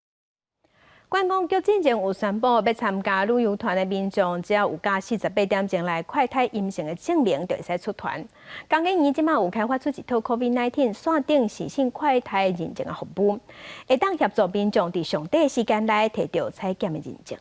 觀光局進前有宣布，欲參加旅遊團的民眾，只要有佮48點鐘內快篩陰性的證明，就會使出團。工研院這馬有開發出一套 COVID-19 線頂視訊快篩認證的服務，會當協助民眾佇上短時間內提著採檢的認證。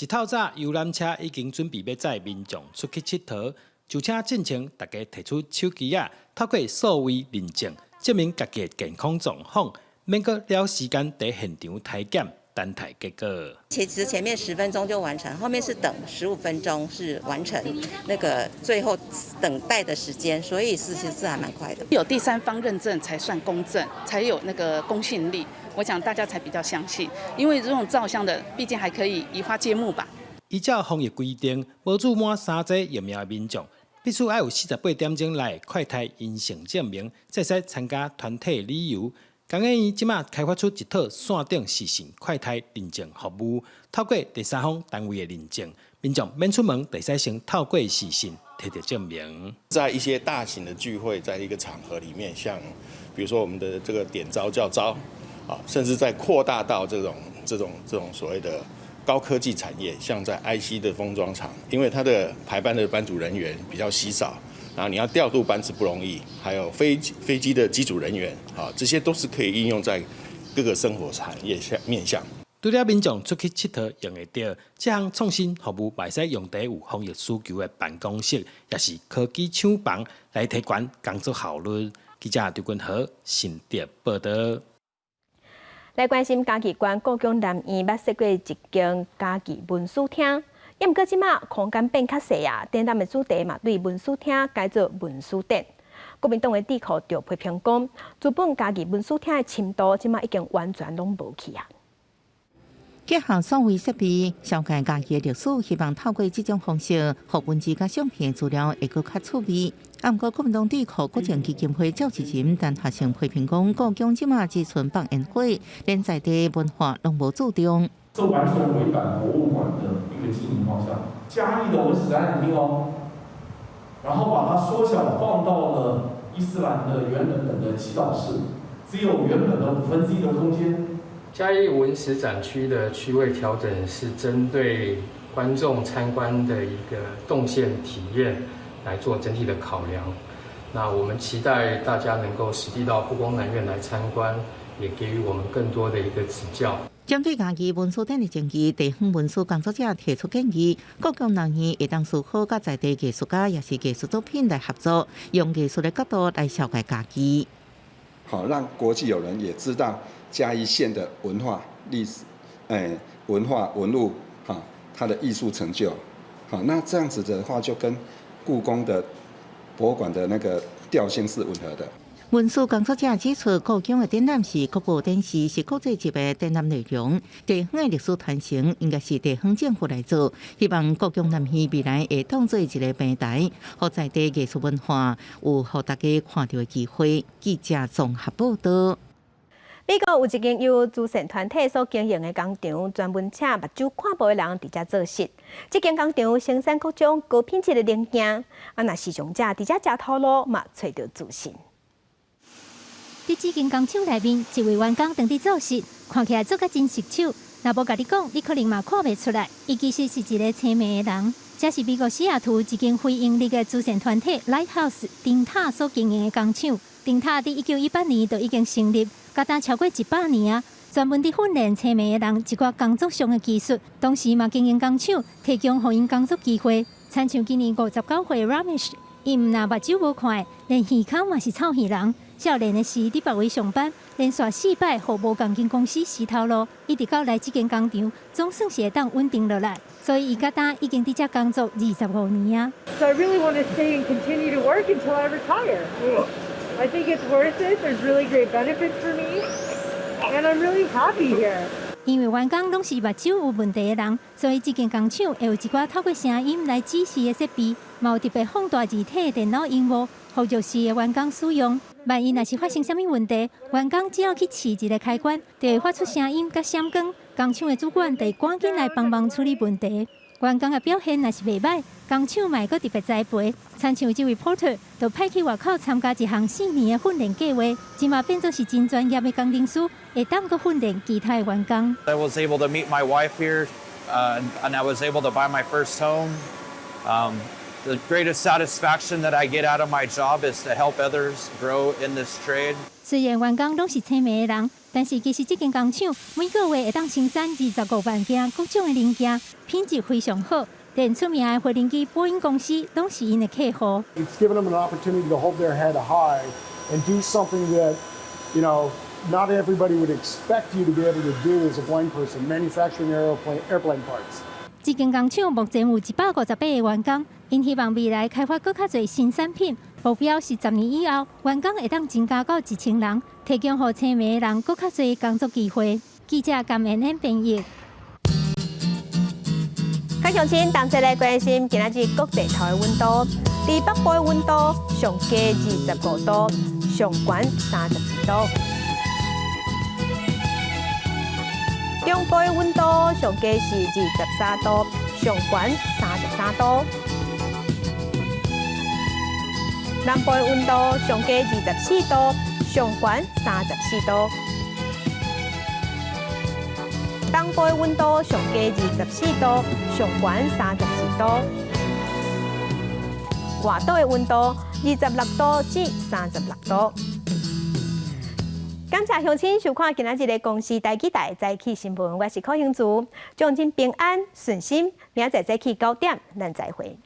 一透早，遊覽車已經準備欲載民眾出去𨑨迌，就請進前大家提出手機仔，透過數位認證，證明家己的健康狀況。免閣了時間佇現場篩檢，等待結果。
其實前面10分鐘就完成，後面是等15分鐘是完成那個最後等待的時間，所以是其實是還蠻快的。
有第三方認證才算公正，才有那個公信力。我想大家才比較相信，因為這種照相的，畢竟還可以移花接木吧。
依照防疫規定，無注滿三劑疫苗的民眾，必須愛有48點鐘內快篩陰性證明，才會使參加團體旅遊。工研院這馬開發出一套線頂視訊快篩認證服務，透過第三方單位的認證，民眾免出門，就會使先透過視訊提著證明。
在一些大型的聚會，在一個場合裡面，像比如說我們的這個點召教召，啊，甚至在擴大到這種所謂的高科技產業，像在 IC 的封裝廠，因為它的排班的班組人員比較稀少。然後你要調度班次不容易，還有飛機的機組人員，啊，這些都是可以應用在各個生活產業向面向。
除了民眾出去𨑨迌用會著，這項創新服務嘛會使用佇有防疫需求的辦公室，抑是科技廠房來提懸工作效率。記者張君和新竹報導。
來關心嘉義縣故宮南院捌設過一間嘉義文史廳。毋過這馬空間變較細啊，展覽的主題嘛對文史廳改做文史展。國民黨的智庫就批評講，資本嘉義文史廳的深度，這馬已經完全攏無去啊。
結合數位設備，紹介嘉義的歷史，希望透過這種方式，予文字佮相片資料會閣較趣味。啊，毋過國民黨智庫國政基金會趙志仁但學生批評講，故宮這馬只賰放煙火，連在地文化攏無注重。
這完全違反博物館的一個經營方向。嘉義的文史展覽廳哦，然後把它縮小放到了伊斯蘭的原本的祈禱室，只有原本的1/5的空間。
嘉義文史展區的區位調整是針對觀眾參觀的一個動線體驗來做整體的考量。那我們期待大家能夠實地到故宮南院來參觀，也給予我們更多的一個指教。
針對嘉義文史展的爭議，地方文史工作者提出建議，故宮南院會當思考佮在地藝術家抑是藝術作品來合作，用藝術的角度來紹介嘉義。
好，讓國際友人也知道嘉義縣的文化歷史，文化文物，哈，它的藝術成就，好，那這樣子的話，就跟故宮的博物館的那個調性是吻合的。
文史工作者指出，故宮的展覽是國寶展示，是國際級的展覽內容。地方的歷史傳承應該是地方政府來做。希望故宮南院未來會當做一個平台，予在地藝術文化有予大家看著的機會。記者綜合報導。
美國有一間由慈善團體所經營的工廠，專門請目睭看無的人佇遮做事。這間工廠生產各種高品質的零件，啊，若視障者佇遮食頭路嘛，揣著自信。
佇這間工廠內面，一位員工正佇做事，看起來做甲真熟手。若無共你講，你可能嘛看袂出來。伊其實是一个青盲的人。這是美國西雅圖一間非營利的慈善團體 Lighthouse 燈塔所經營的工廠。燈塔佇1918年就已經成立，佮今超過100年啊！專門佇訓練青盲的人一寡工作上的技術，同時嘛經營工廠，提供予𪜶工作機會。親像今年59歲 Ramesh，伊毋但目睭無看，連耳孔嘛是臭耳人。少年的時佇別位上班，連續四擺予無仝間公司辭頭路，一直到來這間工廠，總算是會當穩定落來。所以伊佮今已經佇遮工作25年啊。
So I really want to stay and continue to work until I retire. I think it's worth it. There's really great benefits for me, and I'm really happy here.
因為員工攏是目睭有問題的人，所以這間工廠會有一寡透過聲音來指示的設備，嘛有特別放大字體的電腦螢幕，予弱視的員工使用。萬一若是發生啥物問題，員工只要去試一个開關，就會發出聲音佮閃光，工廠的主管就會趕緊來幫忙處理問題。員工的表現若是袂䆀，工廠嘛會閣特別栽培。親像這位 Porter 就派去外口參加一項4年的訓練計劃，這馬變做是真專業的工程師，會當閣訓練其他的員工。
I was able to meet my wife here, and I was able to buy my first home. The greatest satisfaction that I get out of my job is to help others grow in this trade.
雖然員工攏是青盲的人，但是其實這間工廠每個月會當生產25萬件各種的零件，品質非常好。連出名的飛行機波音公司攏是𪜶的客戶。
It's given them an opportunity to hold their head high and do something that
Not everybody would expect you to be able to do as a blind person, manufacturing airplane parts.
這間工廠目前有158個員工，𪜶希望未來開發閣較濟新產品，目標是10年以後，員工會當增加到1000人，提供予青盲的人閣較濟工作機會。記者甘恩恩編譯。
各鄉親同齊來關心今仔日各地頭的溫度，佇北部的溫度上低25度，上懸32度。中部的溫度上低是23度，上懸33度。南部的溫度上低24度，上懸34度。東部的溫度上低24度，上懸32度。外島的溫度26度至36度。感謝鄉親收看今仔日的公視台語台早起新聞，我是柯興竹，祝您平安順心，明仔載早起9點，咱再會。